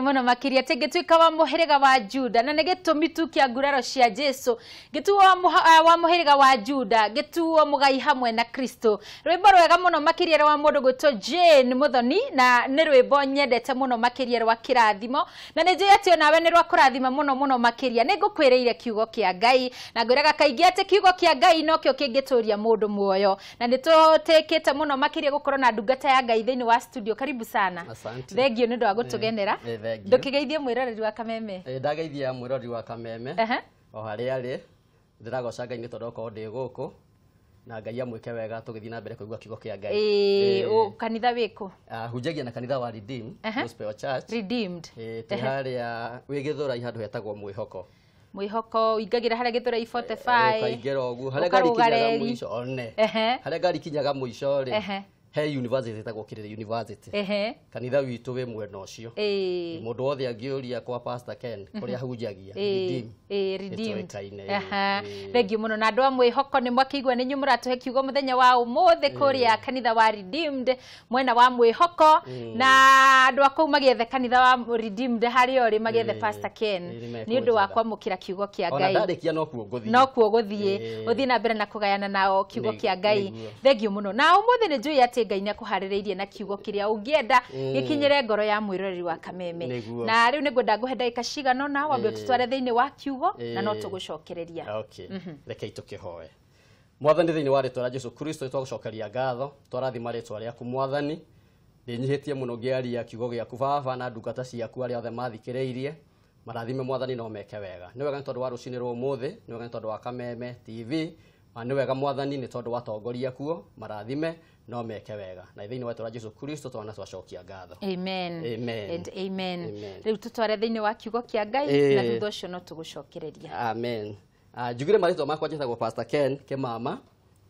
Thengio muno makiria atĩ ngĩtuĩka wa mũhĩrĩga wa Juda na nĩ gĩtũmi tu kĩa nguraro cia Jesu, ngĩtuo wa mũhĩrĩga wa Juda, ngĩtuo mũgai hamwe na Kristo. Rwĩmbo rwega mũno makĩria rwa mũndũ gwĩtwo Jane Muthoni, na nĩ rwĩmbo nyendete mũno makĩria rwa kĩrathimo, na nĩ njũĩ atĩ onawe nĩ rwa kũrathima mũno mũno makĩria. Nĩ ngũkwĩrĩire kiugo kĩa Ngai na ngwĩraga kaingĩ atĩ kiugo kĩa Ngai nokĩo kĩngĩtũria mũndũ muoyo, na nĩ tũtĩkĩte mũno makĩria gũkorwo na ndungata ya Ngai thĩinĩ wa studio. Karibu sana. Asante. Thengio nĩ ũndũ wa gũtũgenera. Thengio. Ndũkĩgeithie mwĩroreri wa Kameme. Ndageithia mwĩroreri wa Kameme o harĩa arĩ. Ndĩragoca Ngai nĩ tondũ okorwo ndĩ gũkũ, na Ngai amwĩke wega tũgĩthiĩ na mbere kũigua kiugo kĩa Ngai. Kanitha wĩkũ? Hunjagia na kanitha wa Redeemed Gospel Church. Redeemed. Twĩ harĩa wĩ Gĩthũrai handũ hetagwo Mwĩhoko. Mwĩhoko ũingagĩra harĩa Gĩthũrai 45. Ũkaingĩra ũguo harĩa ngari ũkarũga ikinyaga reri. mũico one. Harĩa ngari ikinyaga mũico rĩ, he university ĩtagwo Kiriri University. Kanitha witũ wĩ mwena ũcio. Mũndũ wothe angĩũria kwa Pastor Ken kũrĩa hunjagia, Redeem. Redeemed. Nĩtũĩkaine, Thengio mũno na andũ a Mwĩhoko nĩ mwakĩigua nĩ inyuĩ mũratũhe kiugo mũthenya wa ũmũthĩ kũrĩa kanitha wa Redeemed mwena wa Mwĩhoko, na andũ a kũu magĩethe kanitha wa Redeemed harĩa ũrĩ magĩethe Pastor Ken nĩ nĩ ũndũ wa mekũnjetha. kwamũkĩra kiugo kĩa Ona Ngai. ndarĩkia nokuo ngũthiĩ. Nokuo gũthiĩ ũthiĩ na mbere na kũgayana nao kiugo kĩa Ngai. Nĩguo. Thengio mũno na ũmũthĩ nĩ njũĩ atĩ Ngai nĩ akũharĩrĩirie na kiugo kĩrĩa ũngĩenda gĩkinyĩre ngoro ya mwĩroreri wa Kameme. Nĩguo. Na rĩu nĩngwenda ngũhe ndagĩka cigana ũna wambe ũtũtware thĩinĩ wa kiugo na no tũgũcokereria. Okay. Rekei tũkĩhoe. Mwathani, thĩinĩ wa rĩtwa rĩa Jesu Kristo nĩtwagũcokeria ngatho, twarathima rĩtwa rĩaku Mwathani. Ndĩnyihĩtie mũno ngĩaria kiugo gĩaku Baba, na ndungata ciaku arĩa othe mathikĩrĩirie marathime Mwathani no meke wega. Nĩ wega nĩ tondũ wa rũcinĩ rwa ũmũthĩ, nĩ wega nĩ tondũ wa Kameme TV, na nĩ wega Mwathani nĩ tondũ watongoria kuo, marathime no meke wega. Na thĩinĩ wa rĩtwa rĩa Jesu Kristo twana twacokia ngatho. Amen. Amen. And amen. Amen. Rĩu tũtware thĩinĩ wa kiugo kĩa Ngai na thutha ũcio no tũgũcokereria. Amen. Njugire marĩtwa makwa njĩtagwo Pastor Ken Kĩmama,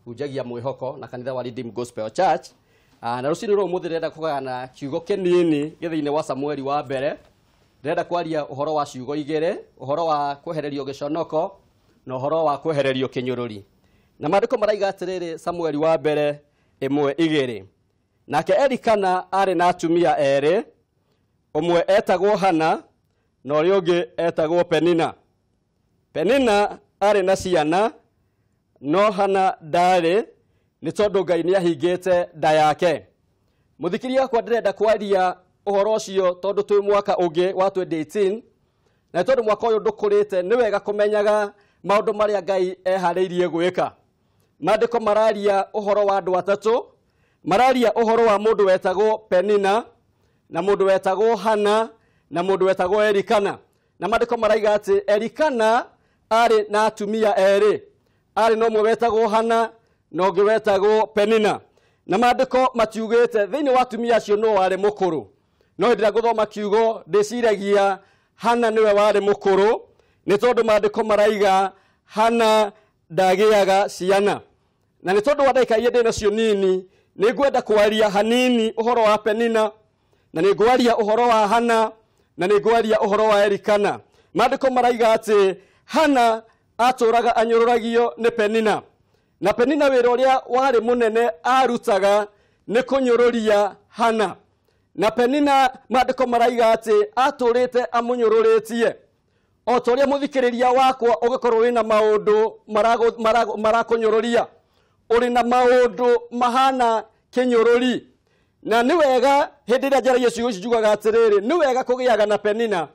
hunjagia Mwĩhoko na kanitha wa Redeemed Gospel Church. Na rũcinĩ rwa ũmũthĩ ndĩrenda kũgayana kiugo kĩnini gĩ thĩinĩ wa Samueli wa mbere. Ndĩrenda kwaria ũhoro wa ciugo igĩrĩ, ũhoro wa kwehererio gĩconoko na ũhoro wa kwehererio kĩnyũrũri. Na maandĩko maraiga atĩrĩrĩ, Samueli wa mbere 1:2. Nake Elikana arĩ na atumia erĩ, ũmwe etagwo Hana na ũrĩa ũngĩ etagwo Penina. Penina arĩ na ciana no Hana ndarĩ, nĩ tondũ Ngai nĩ ahingĩte nda yake. Mũthikĩria wakwa, ndĩrenda kwaria ũhoro ũcio tondũ twĩ mwaka ũngĩ wa 2018, na tondũ mwaka ũyũ ndũkũrĩte nĩ wega kũmenyaga maũndũ marĩa Ngai eharĩirie gwĩka. Maandĩko mararia ũhoro wa andũ atatũ, mararia ũhoro wa mũndũ wetagwo Penina na mũndũ wetagwo Hana na mũndũ wetagwo Elikana. Na maandĩko maraiga atĩ Elikana arĩ na atumia erĩ, arĩ na ũmwe wetagwo Hana na ũngĩ wetagwo Penina. Na maandĩko matiugĩte thĩinĩ wa atumia acio nũ warĩ mũkũrũ, no hĩndĩ ĩrĩa ngũthoma kiugo ndĩciragia Hana nĩwe warĩ mũkũrũ, nĩ tondũ maandĩko maraiga Hana ndagĩaga ciana. Na nĩ tondũ wa ndagĩka iria ndĩ nacio nini, nĩ ngwenda kwaria hanini ũhoro wa Penina, na nĩ ngwaria ũhoro wa Hana, na nĩ ngwaria ũhoro wa Elikana. Maandĩko maraiga atĩ Hana atũraga anyũrũragio nĩ Penina, na Penina wĩra ũrĩa warĩ mũnene arutaga nĩ kũnyũrũria Hana. Na Penina maandĩko maraiga atĩ atũrĩte amũnyũrũrĩtie. O ta ũrĩa mũthikĩrĩria wakwa ũgĩkorwo wĩna maũndũ marakũnyũrũria, ũrĩ na maũndũ mahana kĩnyũrũri. Na nĩ wega hĩndĩ ĩrĩa njaragia ciugo ici njugaga atĩrĩrĩ, nĩ wega kũgĩaga na Penina,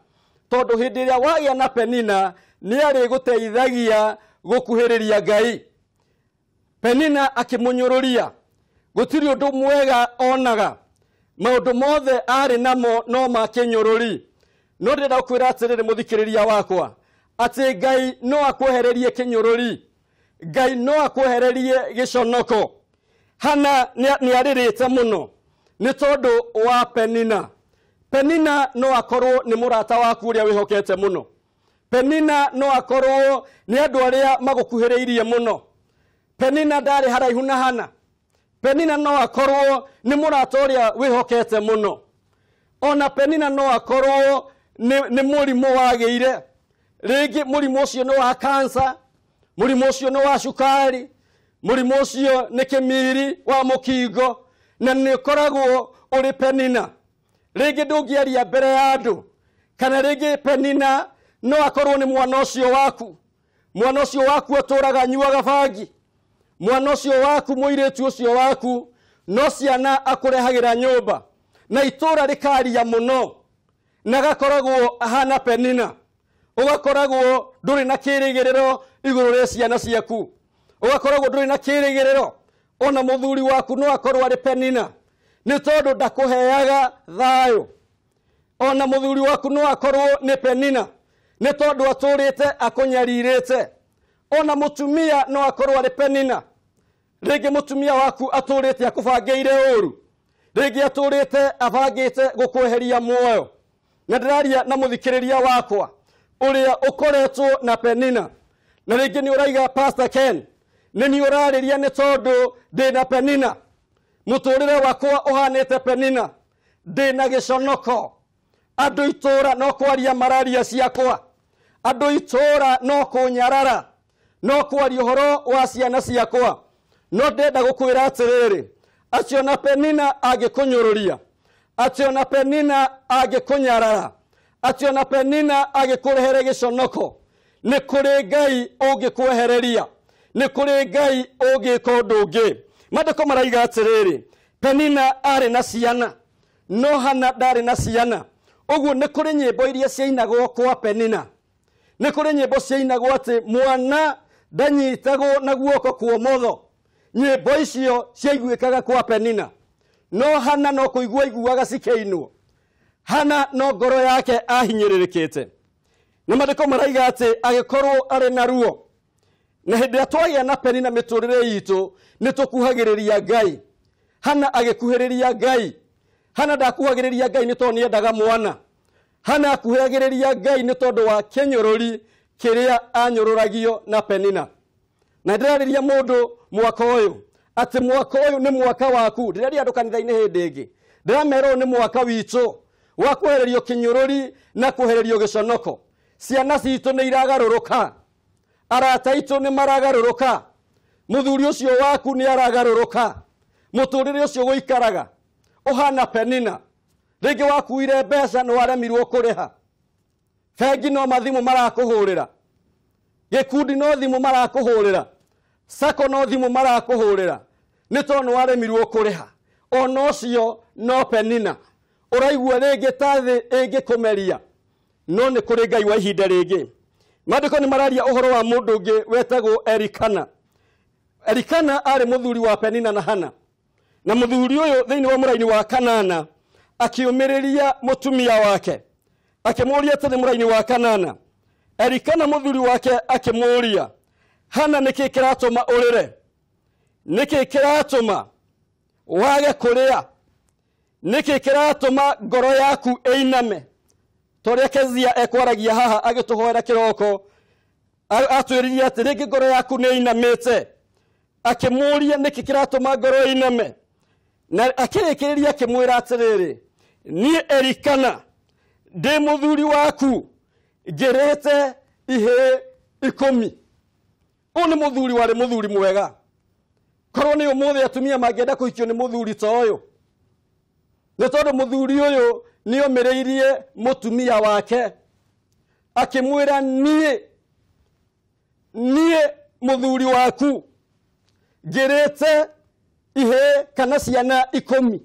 tondũ hĩndĩ ĩrĩa wagĩa na Penina nĩ arĩgũteithagia gũkuhĩrĩria Ngai. Penina akĩmũnyũrũria, gũtirĩ ũndũ mwega onaga, maũndũ mothe arĩ namo no ma kĩnyũrũri. No ndĩrenda gũkwĩra atĩrĩrĩ mũthikĩrĩria wakwa, atĩ Ngai no akwehererie kĩnyũrũri, Ngai no akwehererie gĩconoko. Hana nĩ arĩrĩte mũno nĩ tondũ wa Penina. Penina no akorwo nĩ mũrata waku ũrĩa wĩhokete mũno. Penina no akorwo nĩ andũ arĩa magũkuhĩrĩirie mũno. Penina ndarĩ haraihu na Hana. Penina no akorwo nĩ mũrata ũrĩa wĩhokete mũno. Ona Penina no akorwo nĩ mũrimũ wagĩire. Rĩngĩ mũrimũ ũcio nĩ wa kansa, mũrimũ ũcio nĩ wa cukari, mũrimũ ũcio nĩ kĩmiri wa mũkingo, na nĩ ũkoragwo ũrĩ Penina. Rĩngĩ ndũngĩaria mbere ya andũ, Kana rĩngĩ Penina no akorwo nĩ mwana ũcio waku. Mwana ũcio waku atũraga anyuaga bangi. Mwana ũcio waku, mũirĩtu ũcio waku, no ciana akũrehagĩra nyũmba na itũra rĩkaria mũno, na gakoragwo ahana Penina. Ũgakoragwo ndũrĩ na kĩrĩgĩrĩro igũrũ rĩa ciana ciaku, ũgakoragwo ndũrĩ na kĩrĩgĩrĩro ona mũthuri waku no akorwo arĩ Penina, nĩ tondũ ndakũheaga thayũ. Ona mũthuri waku no akorwo nĩ Penina, nĩ tondũ atũrĩte akũnyarirĩte. Ona mũtumia no akorwo arĩ Penina, rĩngĩ mũtumia waku atũrĩte akũbangĩire ũru, rĩngĩ atũrĩte abangĩte gũkweheria muoyo. Na ndĩraria na mũthikĩrĩria wakwa ũrĩa ũkoretwo na Penina, na rĩngĩ nĩ ũraiga Pastor Ken, nĩ niĩ ũrarĩria nĩ tondũ ndĩ na Penina, mũtũrĩre wakwa ũhanĩte Penina, ndĩ na gĩconoko, andũ itũra no kwaria mararia ciakwa, andũ itũra no kũnyarara, no kwaria ũhoro wa ciana ciakwa. No ndĩrenda gũkwĩra atĩrĩrĩ, atĩ ona Penina angĩkũnyũrũria, atĩ ona Penina angĩkũnyarara, atĩ ona Penina angĩkũrehere gĩconoko, nĩ kũrĩ Ngai ũngĩkwehereria, nĩ kũrĩ Ngai ũngĩka ũndũ ũngĩ. Maandĩko maraiga atĩrĩrĩ, Penina arĩ na ciana no Hana ndarĩ na ciana. Ũguo nĩ kũrĩ nyĩmbo iria ciainagwo kwa Penina, nĩ kũrĩ nyĩmbo ciainagwo atĩ mwana ndanyitagwo na guoko kwa ũmotho. Nyĩmbo icio ciaiguĩkaga kwa Penina, no Hana no kũigua aiguaga cikĩinwo. Hana no ngoro yake ahinyĩrĩrĩkĩte. Na maandĩko maraiga atĩ agĩkorwo arĩ na ruo. Na hĩndĩ ĩrĩa twagĩa na Penina mĩtũrĩre itũ, nĩ tũkuhagĩrĩria Ngai. Hana agĩkuhĩrĩria Ngai. Hana ndakuhagĩrĩria Ngai nĩ tondũ nĩendaga mwana. Hana akuhagĩrĩria Ngai nĩ tondũ wa kĩnyũrũri kĩrĩa anyũrũragio na Penina. Na ndĩrarĩria mũndũ mwaka ũyũ atĩ mwaka ũyũ nĩ mwaka waku. Ndĩraria andũ kanitha-inĩ hĩndĩ ĩngĩ, ndĩramera ũyũ nĩ mwaka witũ wa kwehererio kĩnyũrũri na kwehererio gĩconoko. Ciana citũ nĩ iragarũrũka, arata aitũ nĩ maragarũrũka, mũthuri ũcio waku nĩ aragarũrũka, mũtũrĩre ũcio gũikaraga ũhana Penina. Rĩngĩ wakuire mbeca nĩ waremirwo kũrĩha, bengi no mathimũ marakũhũrĩra, gĩkundi no thimũ marakũhũrĩra, sako no thimũ marakũhũrĩra, nĩ tondũ nĩ waremirwo kũrĩha. Ona ũcio no Penina. Ũraigua rĩngĩ ta thĩ ĩngĩkũmeria, no nĩ kũrĩ Ngai wa ihinda rĩngĩ. Maandĩko nĩ mararia ũhoro wa mũndũ ũngĩ wetagwo Elikana. Elikana arĩ mũthuri wa Penina na Hana. Na mũthuri ũyũ thĩinĩ wa mũraini wa kanana akĩũmĩrĩria mũtumia wake, akĩmũũria atĩrĩ, mũraini wa kanana, Elikana mũthuri wake akĩmũũria, Hana, nĩkĩ kĩratũma ũrĩre? Nĩkĩ kĩratũma wage kũrĩa? Nĩkĩ kĩratũma ngoro yaku ĩiname? Torĩa Kezia ekwaragia haha agĩtũhoera kĩroko, atwĩrire atĩ rĩngĩ ngoro yaku nĩ ĩinamĩte. Akĩmũũria nĩkĩ kĩratũma ngoro ĩiname, na akĩrĩkĩrĩria akĩmwĩra atĩrĩrĩ, niĩ Elikana ndĩ mũthuri waku, ngĩrĩte ihĩĩ 10. Ũyũ nĩ mũthuri warĩ mũthuri mwega. Korwo nĩ ũmũthĩ atumia mangĩenda kũhikio nĩ mũthuri ta ũyũ, nĩ tondũ mũthuri ũyũ nĩomĩrĩirie mũtumia wake, akĩmwĩra niĩ mũthuri waku ngĩrĩte ihĩĩ kana ciana 10.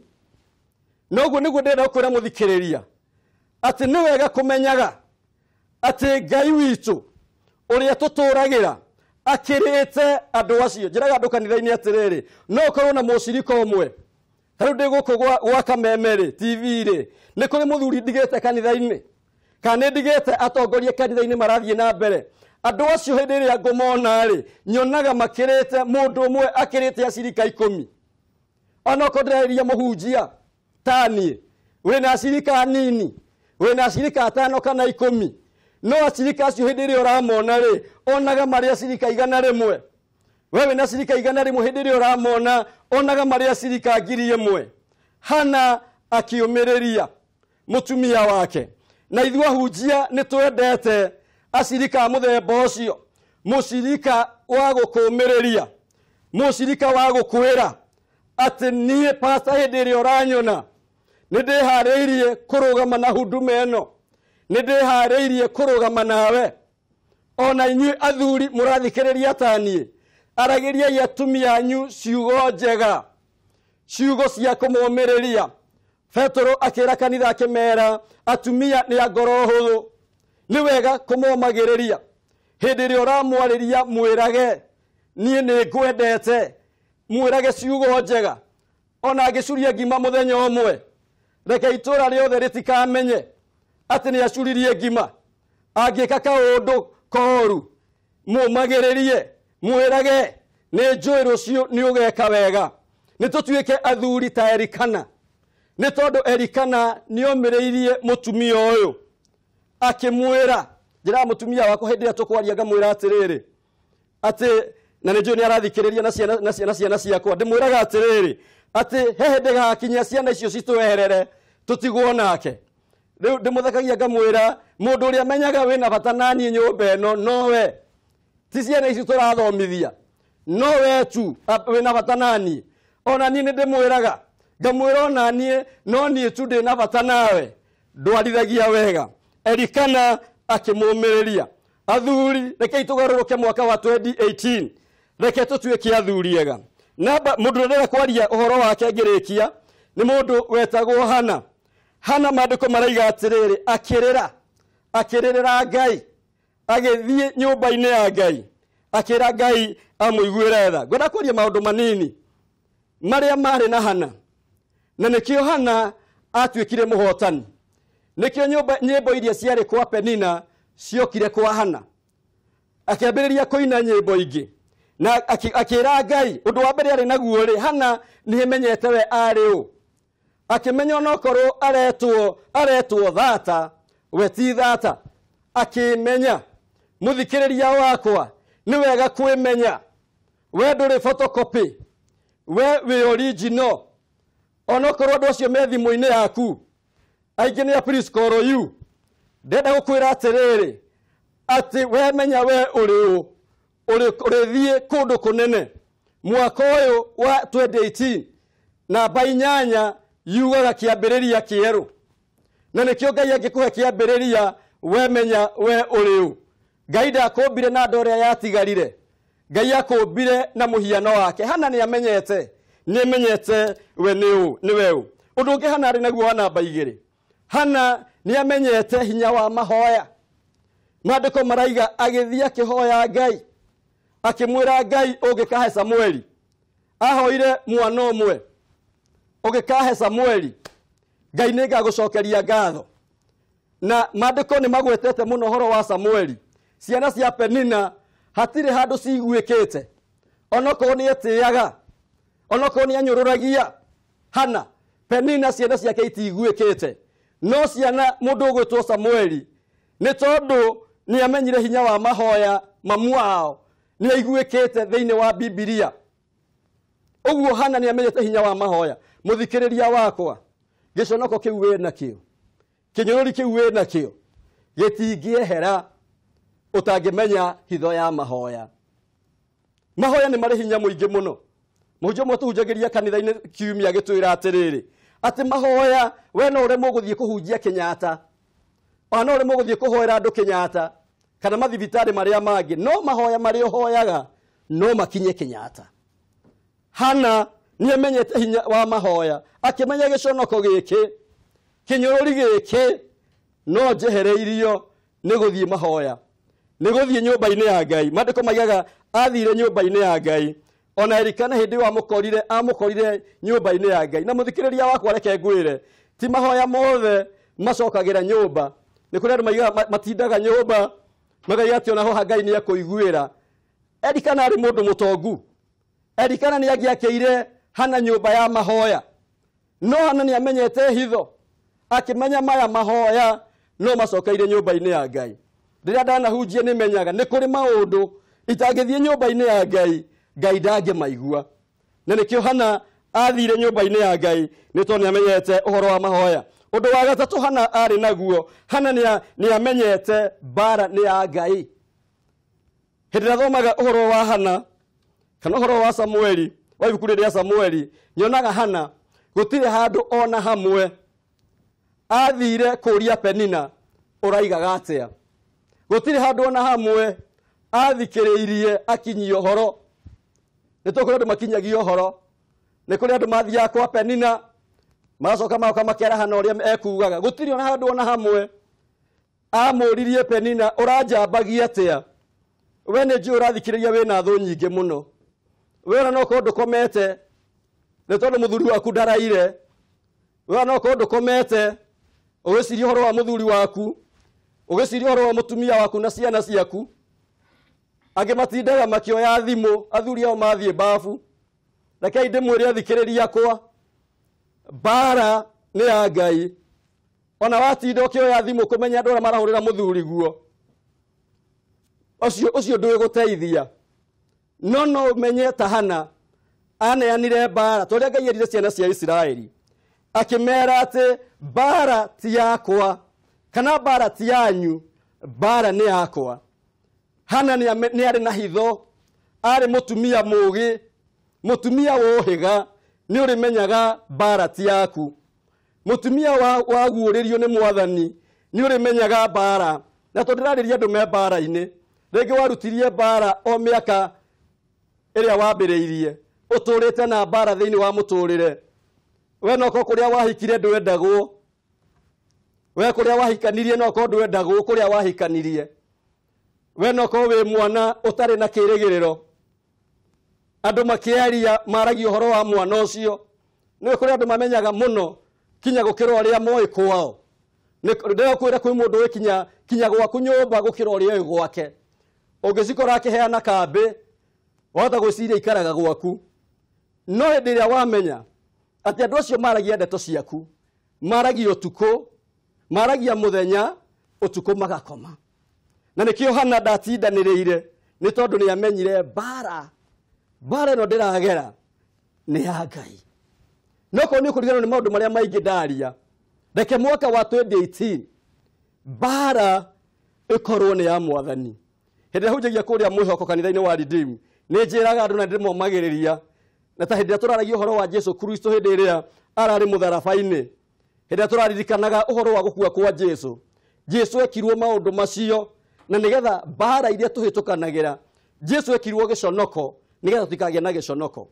Noguo nĩguo ndĩrenda gũkwĩra mũthikĩrĩria atĩ nĩ wega kũmenyaga atĩ Ngai witũ ũrĩa tũtũragĩra akĩrĩte andũ acio. Njĩraga andũ kanitha-inĩ atĩrĩrĩ, no ũkorwo na mũcirika ũmwe. Rĩu ndĩ gũkũ gwa Kameme-rĩ, TV-rĩ, nĩ kũrĩ mũthuri ndigĩte kanitha-inĩ, kana nĩ ndigĩte atongoria kanitha-inĩ marathiĩ na mbere. Andũ acio hĩndĩ ĩrĩa ngũmona-rĩ, nyonaga makĩrĩte mũndũ ũmwe akĩrĩte acirika 10. Onokorwo ndĩrarĩria mũhunjia ta niĩ, wĩna acirika nini, wĩna acirika 5 kana 10, no acirika acio hĩndĩ ĩrĩa ũramona-rĩ, onaga marĩ acirika 100. We wĩna acirika 100 hĩndĩ ĩrĩa ũramona, onaga marĩ acirika 1000. Hana akĩũmĩrĩria mũtumia wake. Na ithuĩ ahunjia nĩ twendete acirika a mũthemba ũcio, mũcirika wa gũkũmĩrĩria, mũcirika wa gũkwĩra atĩ niĩ pastor hĩndĩ ĩrĩa ũranyona nĩ ndĩharĩirie kũrũgama na huduma ĩno, Nĩ ndĩharĩirie kũrũgama nawe. Ona inyuĩ athuri mũrathikĩrĩria ta niĩ, aragĩriai atumia anyu ciugo njega, ciugo cia kũmomĩrĩria. Petero akĩra kanitha akĩmera atumia nĩ a ngoro hũthũ, nĩ wega kũmomagĩrĩria. Hĩndĩ ĩrĩa ũramwarĩria mwĩrage niĩ nĩ ngwendete, mwĩrage ciugo njega. Ona angĩcuria ngima mũthenya ũmwe, reke itũra rĩothe rĩtikamenye atĩ nĩ acuririe ngima. Angĩka kaũndũ koru, mũmagĩrĩrie, mwĩrage nĩ njũĩ rũciũ nĩ ũgeka wega. Nĩ tũtuĩke athuri ta Elikana, nĩ tondũ Elikana nĩomĩrĩirie mũtumia ũyũ akĩmwĩra, njĩraga mũtumia wakwa hĩndĩ ĩrĩa tũkwaria ngamwĩra atĩrĩrĩ, atĩ na nĩ njũĩ nĩ arathikĩrĩria na ciana ciakwa, ndĩmwĩraga atĩrĩrĩ atĩ he hĩndĩ gakinya ciana icio citweherere tũtigwo nake. Rĩu ndĩmũthekagia ngamwĩra mũndũ ũrĩa menyaga wĩna bata naniĩ nyũmba ĩno nowe, ti ciana ici tũrathomithia, nowe tu wĩna bata naniĩ. Ona niĩ nĩ ndĩmwĩraga ngamwĩra ona niĩ no niĩ tu ndĩna bata nawe, ndwarithagia wega. Elikana akĩmũmĩrĩria. Athuri, rekei tũgarũrũke mwaka wa 2018, reke tũtuĩke athuri ega. Namba mũndũ ũrĩa ndĩrenda kwaria ũhoro wake ngĩrĩkia nĩ mũndũ wetagwo Hana. Hana maandĩko maraiga atĩrĩrĩ, akĩrĩra, akĩrĩrĩra Ngai, agĩthiĩ nyũmba-inĩ ya Ngai, akĩra Ngai amũiguĩre tha. Ngwenda kwaria maũndũ manini marĩa marĩ na Hana, na nĩkĩo Hana atuĩkire mũhotani. Nĩkĩo nyĩmbo iria ciarĩ kwa Penina ciokire kwa Hana. Akĩambĩrĩria kũina nyĩmbo ingĩ na akĩra Ngai. Ũndũ wa mbere arĩ naguo rĩ, Hana nĩamenyete we arĩ ũ. Akĩmenya onokorwo aretwo thata, we ti thata. Akĩmenya. Mũthikĩrĩria wakwa, nĩ wega kwĩmenya. We ndũrĩ photocopy, we wĩ original. Onokorwo andũ acio me thimũ-inĩ yaku aingĩ nĩ a please call you, ndenda gũkwĩra atĩrĩrĩ atĩ we menya we ũrĩ ũ, ũrĩthiĩ kũndũ kũnene. Mwaka ũyũ wa 2018 namba 8 yugaga kĩambĩrĩria kĩerũ, na nĩkĩo Ngai angĩkũhe kĩambĩrĩria we menya we ũrĩ ũ. Ngai ndakũmbire na andũ arĩa yatigarire, Ngai akũmbire na mũhiano wake. Hana nĩamenyete, nĩamenyete we nĩ ũ, nĩ we ũ. Ũndũ ũngĩ Hana arĩ naguo wa namba 2, Hana nĩamenyete hinya wa mahoya. Maandĩko maraiga agĩthiĩ akĩhoya Ngai, akĩmwĩra Ngai ũngĩkahe Samueli. Ahoire mwana ũmwe, ũngĩkahe Samueli Ngai nĩngagũcokeria ngatho. Na maandĩko nĩ magwetete mũno ũhoro wa Samueli. Ciana cia Penina hatirĩ handũ ciguĩkĩte, onokorwo nĩ etĩaga, onokorwo nĩ anyũrũragia Hana, Penina ciana ciake itiguĩkĩte. No ciana mũndũ ũgwĩtwo Samueli, nĩ tondũ nĩ amenyire hinya wa mahoya mamu wao, nĩ aiguĩkĩte thĩinĩ wa Bibilia. Ũguo Hana nĩ amenyete hinya wa mahoya. Mũthikĩrĩria wakwa, gĩconoko kĩu wĩ nakĩo, kĩnyũrũri kĩu wĩ nakĩo, gĩtingĩehera ũtangĩmenya hitho ya mahoya. Mahoya nĩ marĩ hinya mũingĩ mũno. Mũhunjia ũmwe tũhunjagĩria kanitha-inĩ kiumia gĩtwĩra atĩrĩrĩ, atĩ mahoya we no ũremwo gũthiĩ kũhunjia Kenyatta, ona no ũremwo gũthiĩ kũhoera andũ Kenyatta kana mathibitarĩ marĩa mangĩ, no mahoya marĩa ũhoyaga no makinye Kenyatta. Hana nĩamenyete hinya wa mahoya, akĩmenya gĩconoko gĩkĩ, kĩnyũrũri gĩkĩ no njehereirio nĩ gũthiĩ mahoya, nĩ gũthiĩ nyũmba-inĩ ya Ngai. Maandĩko maigaga athire nyũmba-inĩ ya Ngai. Ona Elikana hĩndĩ ĩyo amũkorire nyũmba-inĩ ya Ngai. Na mũthikĩrĩria wakwa reke ngwĩre, ti mahoya mothe macokagĩra nyũmba. Nĩ kũrĩ andũ maigaga matindaga nyũmba makaiga atĩ ona ho Ngai nĩekũiguĩra. Elikana arĩ mũndũ mũtongu. Elikana nĩangĩakĩire Hana nyũmba ya mahoya, no Hana nĩamenyete hitho, akĩmenya maya mahoya no macokeire nyũmba-inĩ ya Ngai. Rĩrĩa ndanahunjia nĩmenyaga nĩ kũrĩ maũndũ itangĩthiĩ nyũmba-inĩ ya Ngai, Ngai ndangĩmaigua. Na nĩkĩo Hana athire nyũmba-inĩ ya Ngai, nĩ tondũ nĩamenyete ũhoro wa mahoya. Ũndũ wa gatatũ Hana arĩ naguo, Hana nĩamenyete mbara nĩ ya Ngai. Hĩndĩ ĩrĩa thomaga ũhoro wa Hana kana ũhoro wa Samueli, wa ibuku rĩa Samueli, nyonaga Hana gũtirĩ handũ ona hamwe athire kũria Penina Ũraigaga atĩa? Gũtirĩ handũ ona hamwe athikĩrĩirie akinyia ũhoro. Nĩ tũkũrĩ andũ makinyagia ũhoro, nĩ kũrĩ andũ mathiaga kwa Penina magacoka magoka makeraha na ũrĩa ekugaga. Gũtirĩ ona handũ ona hamwe amũririe Penina, ũranjambagia atĩa? We nĩ njũĩ ũrathikĩrĩria wĩna thũ nyingĩ mũno. We ona no korwo ndũkomete nĩ tondũ mũthuri waku ndaraire. We ona no korwo ndũkomete ũgĩciria ũhoro wa mũthuri waku, ũgĩciria ũhoro wa mũtumia waku na ciana ciaku. Angĩ matindaga makĩoya thimũ, athuri ao mathiĩ babu. Rekei ndĩmwĩre athikĩrĩria akwa, mbara nĩ ya Ngai. Ona watinda ũkĩoya thimũ kũmenya andũ arĩa marahũrĩra mũthuri guo, ũcio ndũgũteithia. No no ũmenye ta Hana aneanire mbara, ta ũrĩa Ngai erire ciana cia Isiraeli, akĩmera atĩ mbara ti yakwa kana mbara ti yanyu, mbara nĩ yakwa. Hana nĩ arĩ na hitho, arĩ mũtumia mũũgĩ, mũtumia wohĩga, nĩ ũrĩmenyaga mbara ti yaku. Mũtumia waguũrĩrio nĩ Mwathani nĩ ũrĩmenyaga mbara. Na tondũ ndĩrarĩria andũ me mbara-inĩ, rĩngĩ warutirie mbara o mĩaka ĩrĩa wambĩrĩirie, ũtũrĩte na mbara thĩinĩ wa mũtũrĩre. We no korwo kũrĩa wahikire ndwendagwo, we kũrĩa wahikanirie no korwo ndwendagwo kũrĩa wahikanirie. We no korwo wĩ mwana ũtarĩ na kĩrĩgĩrĩro, andũ makĩaria maragia ũhoro wa mwana ũcio. Nĩ kũrĩ andũ mamenyaga mũno kinya gũkĩra ũrĩa moĩ kwao. Ndĩrakwĩra kwĩ mũndũ ũĩ kinya gwaku nyũmba gũkĩra ũrĩa ũĩ gwake. Ũngĩcikora akĩheana kambĩ, wahota gwĩciria ikaraga gwaku. No hĩndĩ ĩrĩa wamenya atĩ andũ acio maragia ndeto ciaku, maragia ũtukũ, maragia mũthenya, ũtukũ magakoma. Na nĩkĩo Hana ndatindanĩrĩire, nĩ tondũ nĩ amenyire mbara, mbara ĩno ndĩragera nĩ ya Ngai. No korwo nĩ ũkũriganĩrwo nĩ maũndũ marĩa maingĩ ndaria, reke mwaka wa 2018 mbara ĩkorwo nĩ ya Mwathani. Hĩndĩ ĩrĩa hunjagia kũrĩa mwĩhoko kanitha-inĩ wa Redeem, nĩ njĩraga andũ na ndĩmomagĩrĩria, na ta hĩndĩ ĩrĩa tũraragia ũhoro wa Jesu Kristo hĩndĩ ĩrĩa ararĩ mũtharaba-inĩ, hĩndĩ ĩrĩa tũraririkanaga ũhoro wa gũkua kwa Jesu, Jesu ekirwo maũndũ macio na nĩgetha mbara iria tũhĩtũkanagĩra, Jesu ekirwo gĩconoko nĩgetha tũtikagĩe na gĩconoko.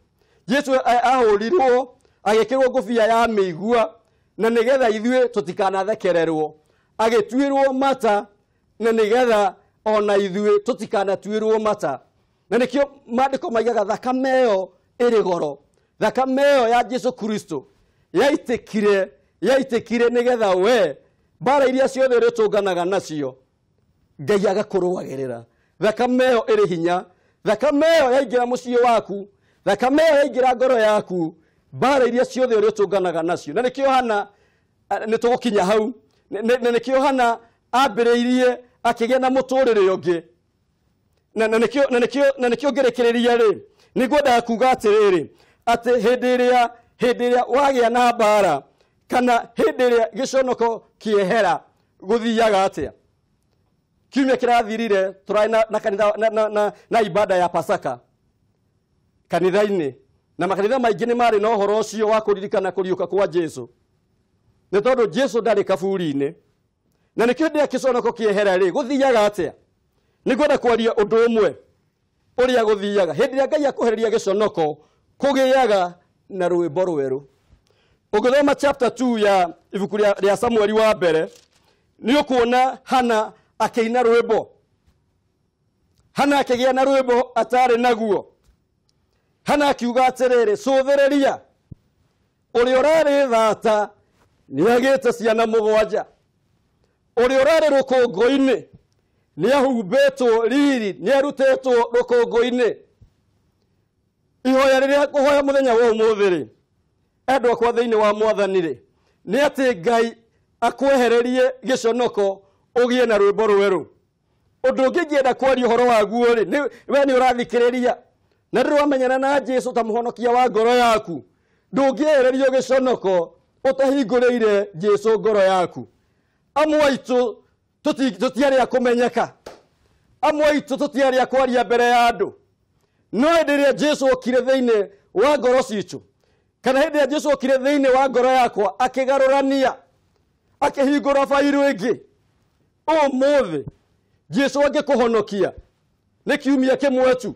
Jesu ahũrirwo agĩkĩrwo ngũbia ya mĩigua na nĩgetha ithuĩ tũtikanathekererwo, agĩtuĩrwo mata na nĩgetha ona ithuĩ tũtikanatuĩrwo mata. Na nĩkĩo maandĩko maigaga thakame ĩyo ĩrĩ goro, thakame ĩyo ya Jesu Kristo yaitĩkire, yaitĩkire nĩgetha we mbara iria ciothe ũrĩtũnganaga nacio Ngai agakũrũagĩrĩra. Thakame ĩyo ĩrĩ hinya, thakame ĩyo yaingĩra mũciĩ waku, thakame ĩyo yaingĩra ngoro yaku, mbara iria ciothe ũrĩtũnganaga nacio. Na nĩkĩo Hana, nĩ tũgũkinya hau, na nĩkĩo Hana ambĩrĩirie akĩgĩa na mũtũrĩre ũngĩ. Na nĩkĩo ngĩrĩkĩrĩria rĩ, nĩngwendaga kuga atĩrĩrĩ, atĩ hĩndĩ ĩrĩa wagĩa na mbara kana hĩndĩ ĩrĩa gĩconoko kĩehera, gũthiaga atĩa? Kiumia kĩrathirire tũrarĩ na kanitha na ibada ya Pasaka kanitha-inĩ, na makanitha maingĩ nĩ marĩ na ũhoro ũcio wa kũririkana kũriũka kwa Jesu, nĩ tondũ Jesu ndarĩ kaburi-inĩ. Na nĩkĩo hĩndĩ ĩrĩa gĩconoko kĩehera rĩ, gũthiaga atĩa? Nĩngwenda kwaria ũndũ ũmwe ũrĩa gũthiaga. Hĩndĩ ĩrĩa Ngai akũhereria gĩconoko, kũgĩaga na rwĩmbo rwerũ. Ũngĩthoma chapter 2 ya ibuku rĩa Samueli wa mbere, nĩ ũkuona Hana akĩina rwĩmbo. Hana akĩgĩa na rwĩmbo atarĩ naguo. Hana akiuga atĩrĩrĩ, cũthĩrĩria, ũrĩa ũrarĩ thata nĩagĩte ciana mũgwanja, ũrĩa ũrarĩ rũkũngũ-inĩ nĩahumbĩtwo riri, nĩarutĩtwo rũkũngũ-inĩ. Ihoya rĩrĩa ngũhoya mũthenya wa ũmũthĩ rĩ, endwa akwa thĩinĩ wa Mwathani rĩ, nĩ atĩ Ngai akwehererie gĩconoko ũgĩe na rwĩmbo rwerũ. Ũndũ ũngĩ ingĩenda kwaria ũhoro waguo rĩ, we nĩ ũrathikĩrĩria na ndũrĩ wamenyana na Jesu ta mũhonokia wa ngoro yaku, ndũngĩehererio gĩconoko ũtahingũrĩire Jesu ngoro yaku. Amwe aitũ tũtiarĩ a kũmenyeka, amwe aitũ tũtiarĩ a kwaria mbere ya andũ, no hĩndĩ ĩrĩa Jesu okire thĩinĩ wa ngoro citũ, kana hĩndĩ ĩrĩa Jesu okire thĩinĩ wa ngoro yakwa, akĩgarũrania, akĩhingũra bairũ ĩngĩ. Ũmũthĩ Jesu angĩkũhonokia nĩ kiumia kĩmwe tu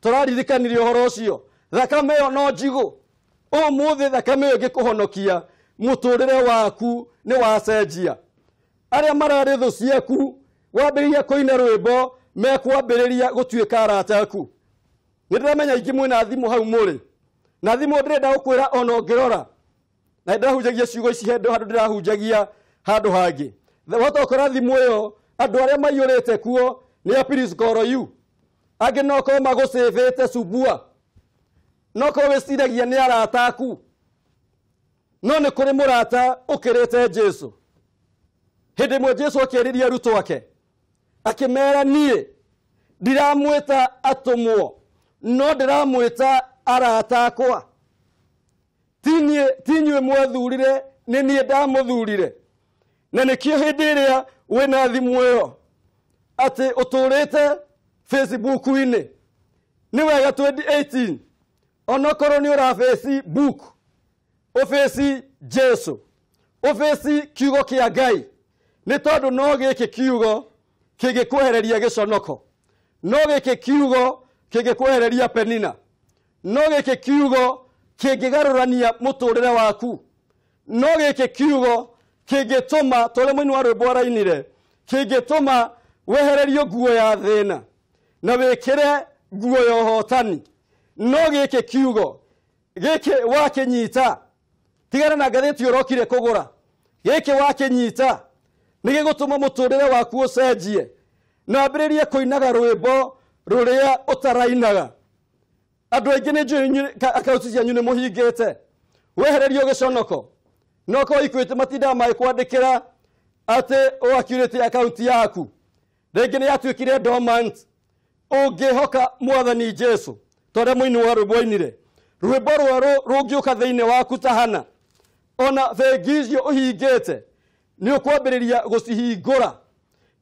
tũraririkanirie ũhoro ũcio, thakame ĩyo no njigũ. Ũmũthĩ thakame ĩyo ĩngĩkũhonokia mũtũrĩre waku nĩ wacenjia. Arĩa mararĩ thũ ciaku wambĩrĩria kũina rwĩmbo mekwambĩrĩria gũtuĩka arata aku. Nĩ ndĩramenya ingĩ mwĩna thimũ hau mũrĩ na thimũ, ndĩrenda gũkwĩra ona ũngĩrora, na ndĩrahunjagia ciugo ici handũ ndĩrahunjagia handũ hangĩ, wahota gũkora thimũ ĩyo andũ arĩa maiyũrĩte kuo nĩ a Please Call You, angĩ no korwo magũcĩbĩte cubua, no korwo wĩciragia nĩ arata aku, no nĩ kũrĩ mũrata ũkĩrĩte Jesu. Hĩndĩ ĩmwe Jesu akĩarĩria arutwo ake akĩmera, niĩ ndiramwĩta atũmwo no ndĩramwĩta arata akwa. Ti inyuĩ mwethurire, nĩ niĩ ndamũthurire. Na nĩkĩo hĩndĩ ĩrĩa wĩna thimũ ĩyo atĩ ũtũrĩte Facebook-inĩ, nĩ wega 2018 onokorwo nĩ ũra Facebook, ũbĩci Jesu, ũbĩci kiugo kĩa Ngai, nĩ tondũ no gĩkĩ kiugo kĩngĩkwehereria gĩconoko, no gĩkĩ kiugo kĩngĩkwehereria Penina, no gĩkĩ kiugo kĩngĩgarũrania mũtũrĩre waku, no gĩkĩ kiugo kĩngĩtũma tũrĩa mũini wa rwĩmbo arainire, kĩngĩtũma wehererio nguo ya thĩna na wĩkĩre nguo ya ũhotani. No gĩkĩ kiugo gĩkĩ wakĩnyita, tigana na ngathĩti ũrokire kũgũra, gĩkĩ wakĩnyita nĩ gĩgũtũma mũtũrĩre waku ũcenjie na wambĩrĩrie kũinaga rwĩmbo rũrĩa ũtarainaga. Andũ aingĩ nĩ njũĩ akaunti cianyu nĩ mũhingĩte, wehererio gĩconoko, no korwo Equity matindaga magĩkwandĩkĩra atĩ ũakiurĩte akaunti yaku, rĩngĩ nĩ yatuĩkire dormant. Ũngĩhoka Mwathani Jesu ta ũrĩa mũini wa rwĩmbo ainire, rwĩmbo rwerũ rũngĩũka thĩinĩ waku ta Hana, ona bengi icio ũhingĩte nĩ ũkwambĩrĩria gũcihingũra,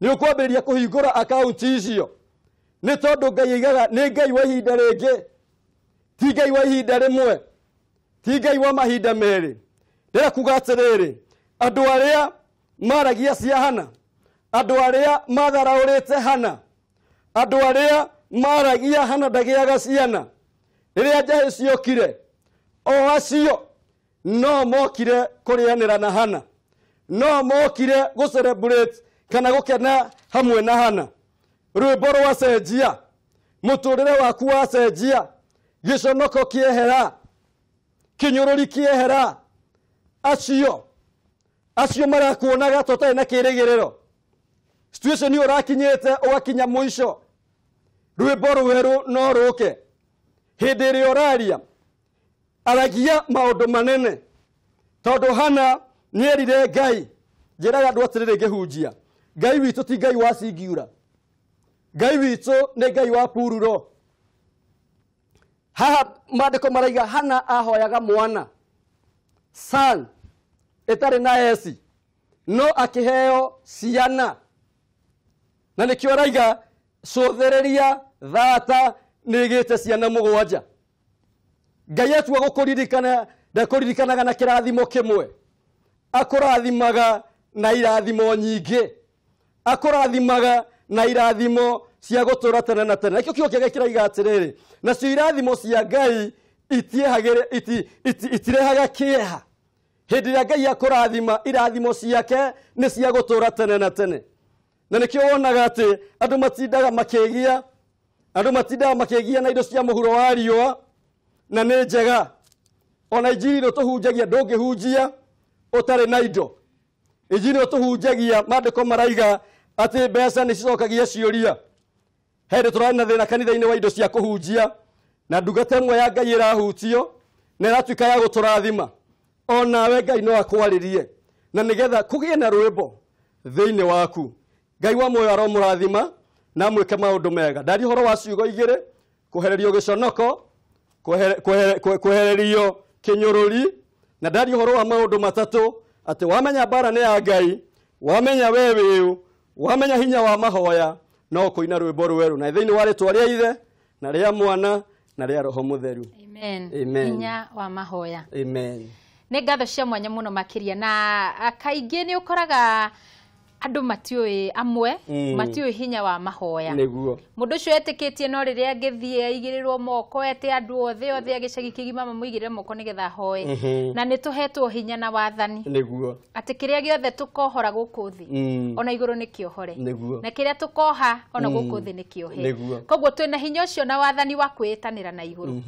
nĩ ũkwambĩrĩria kũhingũra akaunti icio, nĩ tondũ Ngai aigaga nĩ Ngai wa ihinda rĩngĩ, ti Ngai wa ihinda rĩmwe, ti Ngai wa mahinda merĩ. Ndĩrenda kuga atĩrĩrĩ, andũ arĩa maragia cia Hana, andũ arĩa matharaũrĩte Hana, andũ arĩa maragia Hana ndagĩaga ciana, rĩrĩa njahĩ ciokire, o acio no mokire kũrĩanĩra na Hana, no mokire gũ celebrate kana gũkena hamwe na Hana. Rwĩmbo rwacenjia, mũtũrĩre waku wacenjia, gĩconoko kĩehera, kĩnyũrũri kĩehera, acio marakuonaga ta ũtarĩ na kĩrĩgĩrĩro, situation ĩyo ũrakinyĩte ũgakinya mũico, rwĩmbo rwerũ no rũke. Hĩndĩ ĩrĩa ũraria aragia maũndũ manene, tondũ Hana nĩerire Ngai. Njĩraga andũ atĩrĩrĩ ngĩhunjia, Ngai witũ ti Ngai wa singiura, Ngai witũ nĩ Ngai wa pururo. Haha maandĩko maraiga Hana ahoyaga mwana son ĩtarĩ na esi, no akĩheo ciana, na nĩkĩo araiga cũthĩrĩria thata nĩgĩte ciana mũgwanja. Ngai atua gũkũririkana ndakũririkanaga na kĩrathimo kĩmwe, akũrathimaga na irathimo nyingĩ, akũrathimaga na irathimo cia gũtũra tene na tene. Nakĩo kiugo kĩa Ngai kĩraiga atĩrĩrĩ, nacio irathimo cia Ngai itirehaga kĩeha. Hĩndĩ ĩrĩa Ngai akũrathima, irathimo ciake nĩ cia gũtũra tene na tene. Na nĩkĩo wonaga atĩ andũ matindaga makĩgia, andũ matindaga makĩgia na indo cia mũhuro wa riũa, na nĩ njega. Ona injiri ĩno tũhunjagia ndũngĩhunjia ũtarĩ na indo. Injiri ĩno tũhunjagia, maandĩko maraiga atĩ mbeca nĩ cicokagia ciũria. He hĩndĩ tũrarĩ na thĩna kanitha-inĩ wa indo cia kũhunjia, na ndungata ĩmwe ya Ngai ĩrahutio na ĩratuĩka ya gũtũrathima. Onawe Ngai no akwarĩrie, na nĩgetha kũgĩe na rwĩmbo thĩinĩ waku. Ngai wa muoyo aromũrathima na amwĩke maũndũ mega. Ndaria ũhoro wa ciugo igĩrĩ, kwehererio gĩconoko, kwehererio kĩnyũrũri, na ndaria ũhoro wa maũndũ matatũ, atĩ wamenya mbara nĩ ya Ngai, wamenya we wĩũ, wamenya hinya wa mahoya, no kũina rwĩmbo rwerũ. Na thĩinĩ wa rĩtwa rĩa Ithe na rĩa Mwana na rĩa Roho Mũtheru. Amen. Amen. Hinya wa mahoya. Amen. Nĩ ngatho cia mwanya mũno makĩria, na kaingĩ nĩ ũkoraga Andũ matiũĩ amwe, matiũĩ hinya wa mahoya. Nĩguo. Mũndũ ũcio etĩkĩtie no rĩrĩa angĩthiĩ aigĩrĩrwo moko ete andũ othe othe a gĩcagi kĩgima mamũigĩrĩre moko nĩgetha ahoe. Na nĩ tũhetwo hinya na wathani. Nĩguo. Atĩ kĩrĩa gĩothe tũkohora gũkũ thĩ, ona igũrũ nĩ kĩohore. Nĩguo. Na kĩrĩa tũkoha ona gũkũ thĩ nĩ kĩohe. Nĩguo. Koguo twĩna hinya ũcio na wathani wa kwĩĩtanĩra na igũrũ.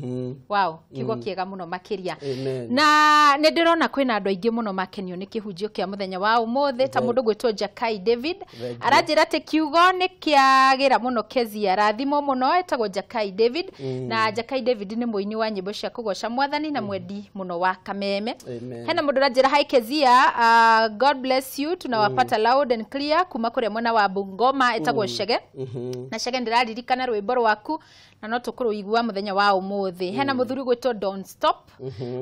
Wow, kiugo kĩega mũno makĩria. Amen. Na nĩ ndĩrona kwĩna andũ aingĩ mũno makenio nĩ kĩhunjio kĩa mũthenya wa ũmũthĩ, ta mũndũ gwĩtwo Jakai David. Aranjĩra atĩ kiugo nĩ kĩagĩra mũno Kezia, rathimo mũno, etagwo Jakai David. Na Jakai David nĩ mũini wa nyĩmbo cia kũgoca mwathani na mwendi mũno wa Kameme. Amen. Hena mũndũ ũranjĩra hi Kezia, God bless you, tunawapata loud and clear kuma kũrĩa mwena wa Bungoma, etagwo Chege. Na Chege ndĩraririkana rwĩmbo rwaku na no tũkũrũigua mũthenya wa ũmũthĩ. Hena mũthuri gwĩtwo Don't Stop,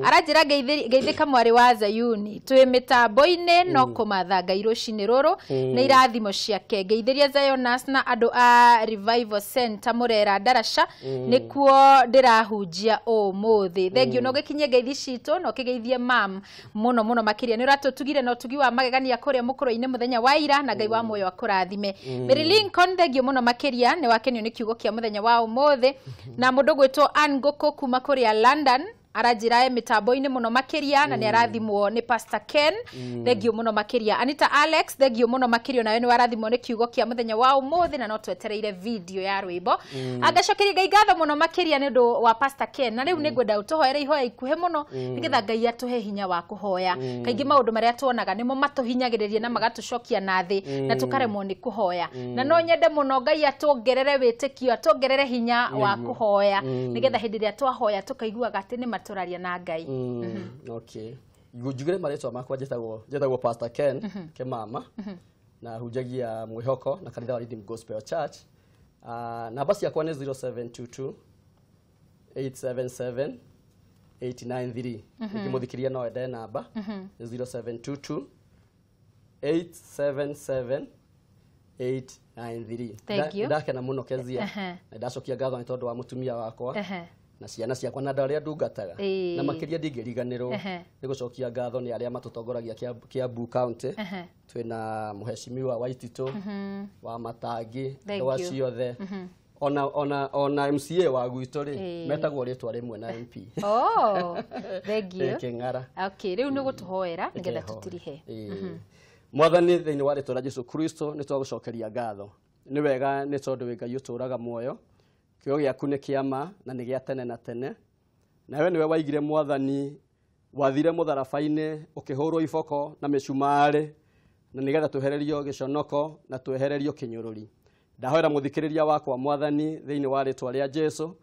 aranjĩra ngeithĩka mwarĩ wa Zayuni, twĩ mĩtambo-inĩ no kũmatha Ngai rũcinĩ rũrũ nĩ irathimo ciake. Ngeithĩria Zionas na andũ a Revival Center Mũrera Ndaraca, nĩkuo ndĩrahunjia ũmũthĩ. Thengiũ na ũgĩkinyie ngeithi citũ na ũkĩgeithie mam mũno mũno makĩria. Nĩ ũratũtugire na ũtugi wa magegania kũrĩa mũkũrũ-inĩ mũthenya wa ira, na Ngai wa muoyo akũrathime. Mary Lincoln, thengiũ mũno makĩria, nĩ wakenio nĩ kiugo kĩa mũthenya wa ũmũthĩ. Na mũndũ gwĩtwo Ann Ngũkũ kuma kũrĩa London aranjĩra e mĩtambo-inĩ mũno makĩria na nĩ arathimwo nĩ Pastor Ken, thengiũ mũno makĩria. Anita Alex, thengiũ mũno makĩria, nawe nĩ warathimwo nĩ kiugo kĩa mũthenya wa ũmũthĩ na no twetereire video ya rwĩmbo. Angacokeria Ngai ngatho mũno makĩria nĩ ũndũ wa Pastor Ken, na rĩu nĩ ngwenda ũtũhoere ihoya ikuhĩ mũno nĩgetha Ngai atũhe hinya wa kũhoya. Kaingĩ maũndũ marĩa tuonaga nĩmo matũhinyagĩrĩria na magatũcokia na thĩ na tũkaremwo nĩ kũhoya, na no nyende mũno Ngai atuongerere wĩtĩkio, atuongerere hinya wa kũhoya nĩgetha hĩndĩ ĩrĩa twahoya tũkaiguaga atĩ nĩ matũraria na Ngai. Okay. Njugire marĩtwa makwa, njĩtagwo Pastor Ken Kemama na hunjagia mwĩhoko na kanitha wa Redeemed Gospel Church. Namba ciakwa nĩ 0722 877 893. Ingĩmũthikĩria no ende namba nĩ 0722 877 893. Thank you. Ndakena mũno Kezia, na ndacokia ngatho nĩ tondũ wa mũtumia wakwa na ciana ciakwa na andũ arĩa ndungataga, na makĩria ndingĩriganĩrwo nĩ gũcokia ngatho nĩ arĩa matũtongoragia Kiambu County. Twĩna mũheshimiwa Waititũ wa Matangi, Thank andũ you. acio othe, ona MCA wa gwitũ rĩ, metagwo rĩtwa rĩmwe na MP. Oh, thank you. Kĩng'ara. Okay, rĩu nĩ gũtũhoera nĩgetha Nĩkehoe. tũtirihe. Ĩĩ. Mwathani, thĩinĩ wa rĩtwa rĩa Jesu Kristo nĩ twagũcokeria ngatho. Nĩ wega nĩ tondũ wĩ Ngai ũtũũraga muoyo, kĩo gĩaku nĩ kĩa ma na nĩ gĩa tene na tene. Nawe nĩwe waigire mwathani, wathire mũtharaba-inĩ ũkĩhũrwo iboko na mĩcumarĩ na nĩgetha twehererio gĩconoko na twehererio kĩnyũrũri. Ndahoera mũthikĩrĩria wakwa mwathani thĩinĩ wa rĩtwa rĩa Jesu,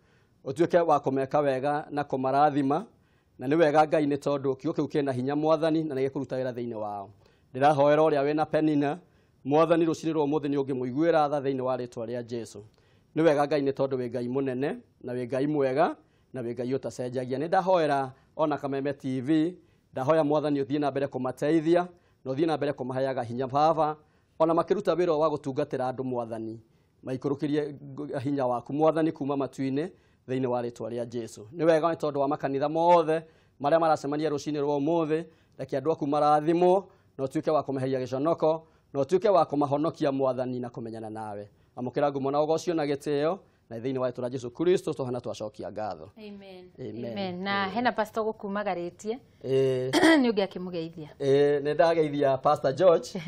ũtuĩke wa kũmeka wega na kũmarathima, na nĩ wega Ngai nĩ tondũ kiugo kĩu kĩna hinya mwathani na nĩ gĩkũruta wĩra thĩinĩ wao. Ndĩrahoera ũrĩa wĩna Penina mwathani rũcinĩ rwa ũmũthĩ nĩ ũngĩmũiguĩra tha thĩinĩ wa rĩtwa rĩa Jesu. Nĩ wega Ngai nĩ tondũ wĩ Ngai mũnene na wĩ Ngai mwega na wĩ Ngai ũtacenjagia. Nĩ ndahoera ona Kameme TV, ndahoya mwathani ũthiĩ na mbere kũmateithia na ũthiĩ na mbere kũmaheaga hinya baba, ona makĩruta wĩra wa gũtungatĩra andũ mwathani, maikũrũkĩrie hinya waku mwathani kuma matu-inĩ thĩinĩ wa rĩtwa rĩa Jesu. Nĩ wega nĩ tondũ wa makanitha mothe marĩa maracemania rũcinĩ rwa ũmũthĩ, reke andũ aku marathimwo na ũtuĩke wa kũmeheria gĩconoko na ũtuĩke wa kũmahonokia mwathani na kũmenyana nawe. Amũkĩra ngumo na ũgocio na gĩtĩo na thĩinĩ wa rĩtwa rĩa Jesu Kristo tũhana twacokia ngatho. Amen. Amen. Amen. Na hena pastor gũkumagarĩtie nĩ ũngĩ akĩmũgeithia. Nĩ ndageithia Pastor George.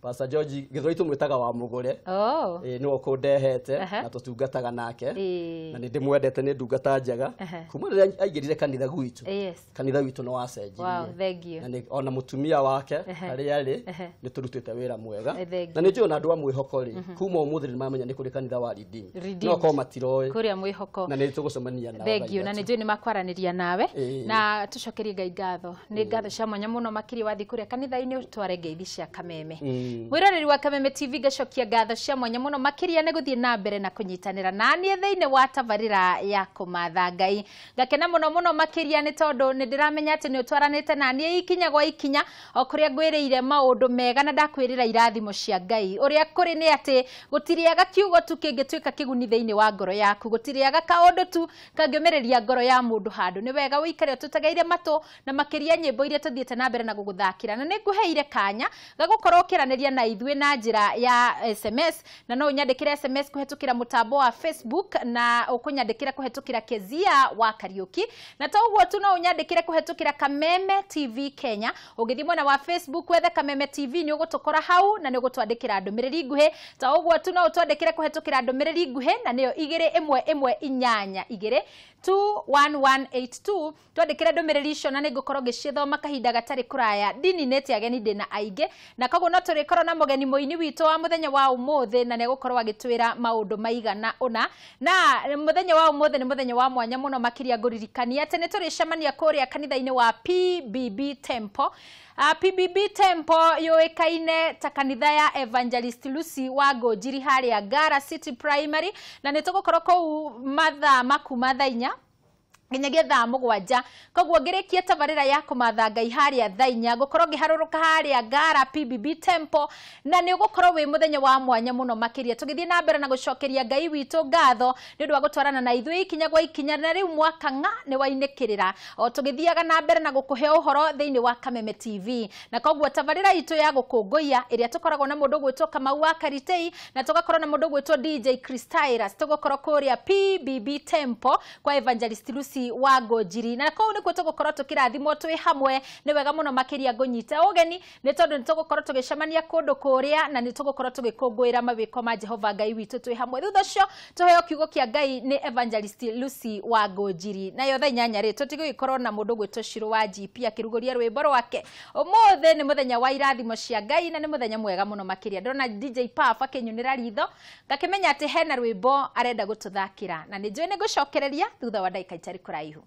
Pastor George Gĩthweri tũmwĩtaga wa mũgũre. Oh. Nĩwe ũkũndehete na tũtungataga nake na nĩ ndĩmwendete, nĩ ndungata njega kuma rĩrĩa aingĩrire kanitha gwitũ. Kanitha witũ nĩ wacenjirie. Wow, thank you. Na ona mũtumia wake harĩa arĩ nĩ tũrutĩte wĩra mwega, Thank na nĩ njũĩ ona andũ a mwĩhoko rĩ, kuma ũmũthĩ nĩ mamenya nĩ kũrĩ kanitha wa Redeemed, Redeemed. no korwo matiroĩ Kũrĩa mwĩhoko. na nĩ tũgũcemania nao Thank you. Na thaa nĩ njũĩ nĩ makwaranĩria nawe na tũcokerie Ngai ngatho. Nĩ ngatho cia mwanya mũno makĩria wathiĩ kũrĩa kanitha-inĩ ũtware ngeithi cia Kameme. Mwĩroreri wa Kameme TV, ngacokia ngatho cia mwanya mũno makĩria nĩ gũthiĩ na mbere na kũnyitanĩra naniĩ thĩinĩ wa tabarĩra ya kũmatha Ngai. Ngakena mũno mũno makĩria nĩ tondũ nĩ ndĩramenya atĩ nĩ ũtwaranĩte naniĩ ikinya gwa ikinya o kũrĩa ngwĩrĩire maũndũ mega na ndakwĩrĩra irathimo cia Ngai. Ũrĩa kũrĩ nĩ atĩ gũtirĩaga kiugo tu kĩngĩtuĩka kĩguni thĩinĩ wa ngoro yaku, gũtirĩaga kaũndũ tu kangĩũmĩrĩria ngoro ya mũndũ handũ. Nĩ wega ũikare ũtũtegeire matũ na makĩria nyĩmbo iria tũthiĩte na mbere na gũgũthakĩra, na nĩ ngũheire kanya ga gũkorwo ũkĩranĩria kwaranĩria na ithuĩ na njĩra ya SMS, na no ũnyandĩkĩre SMS kũhetũkĩra mũtambo wa Facebook, na ũkũnyandĩkĩra kũhetũkĩra Kezia wa Kariuki, na to ũguo tu no ũnyandĩkĩre kũhetũkĩra Kameme TV Kenya. Ũngĩthiĩ mwena wa Facebook wethe Kameme TV nĩ ũgũtũkora hau na nĩ ũgũtwandĩkĩra ndũmĩrĩri nguhĩ. Ta ũguo tu no ũtwandĩkĩre kũhetũkĩra ndũmĩrĩri nguhĩ na nĩyo 21182 21182. Twandĩkĩre ndũmĩrĩri icio na nĩngũkorwo ngĩcithoma kahinda gatarĩ kũraya. Ndininĩte ageni ndĩna aingĩ, na koguo no tũrĩkorwo na mũgeni mũini witũ wa mũthenya wa ũmũthĩ, na nĩegũkorwo agĩtwĩra maũndũ maigana ũna. Na mũthenya wa ũmũthĩ nĩ mũthenya wa mwanya mũno makĩria, ngũririkania atĩ nĩ tũrĩcemania kũrĩa kanitha-inĩ wa PBB Temple. PBB Temple yũĩkaine ta kanitha ya Evangelist Lucy wa Ngũnjiri harĩa Ngara City Primary, na nĩ tũgũkorwo kũu mathaa makuma thaa 4 nginyagia thaa 7. Koguo ngĩrĩkia tabarĩra ya kũmatha Ngai harĩa thaa 4 ngũkorwo ngĩharũrũka harĩa Ngara PBB Temple, na nĩ ũgũkorwo wĩ mũthenya wa mwanya mũno makĩria tũgĩthiĩ na mbere na gũcokeria Ngai witũ ngatho nĩ ũndũ wa gũtwarana na ithuĩ ikinya gwa ikinya. Na rĩu mwaka ng'a nĩ wainĩkĩrĩra o tũgĩthiaga na mbere na gũkũhe ũhoro thĩinĩ wa Kameme TV. Na koguo tabarĩra itũ ya gũkũngũiya ĩrĩa tũkoragwo na mũndũ ũgwĩtwo Kamau wa Karitei, na tũgakorwo na mũndũ ũgwĩtwo DJ Christyrus, tũgũkorwo kũrĩa PBB Temple kwa Evangelist Lucy wa Ngũnjiri, na kũu nĩkuo tũgũkorwo tũkĩrathimwo twĩ hamwe. Nĩ wega mũno makĩria ngũnyite ũgeni nĩ tondũ nĩ tũgũkorwo tũgĩcemania kũndũ kũrĩa, na nĩ tũgũkorwo tũgĩkũngũĩra mawĩko ma Jehova Ngai witũ twĩ hamwe. Thutha ũcio tũheo kiugo kĩa Ngai nĩ Evangelist Lucy wa Ngũnjiri. Nayo thaa 8 rĩ tũtigũgĩkorwo na mũndũ ũgwĩtwo Shiro wa GP akĩrugũria rwĩmbo rwake. Ũmũthĩ nĩ mũthenya wa irathimo cia Ngai na nĩ mũthenya mwega mũno makĩria. Ndĩrona DJ Puff akĩnyunĩra ritho ngakĩmenya atĩ hena rwĩmbo arenda gũtũthakĩra, na nĩ njũĩ nĩ ngũcokereria thutha wa ndagĩka itarĩ kũraihu.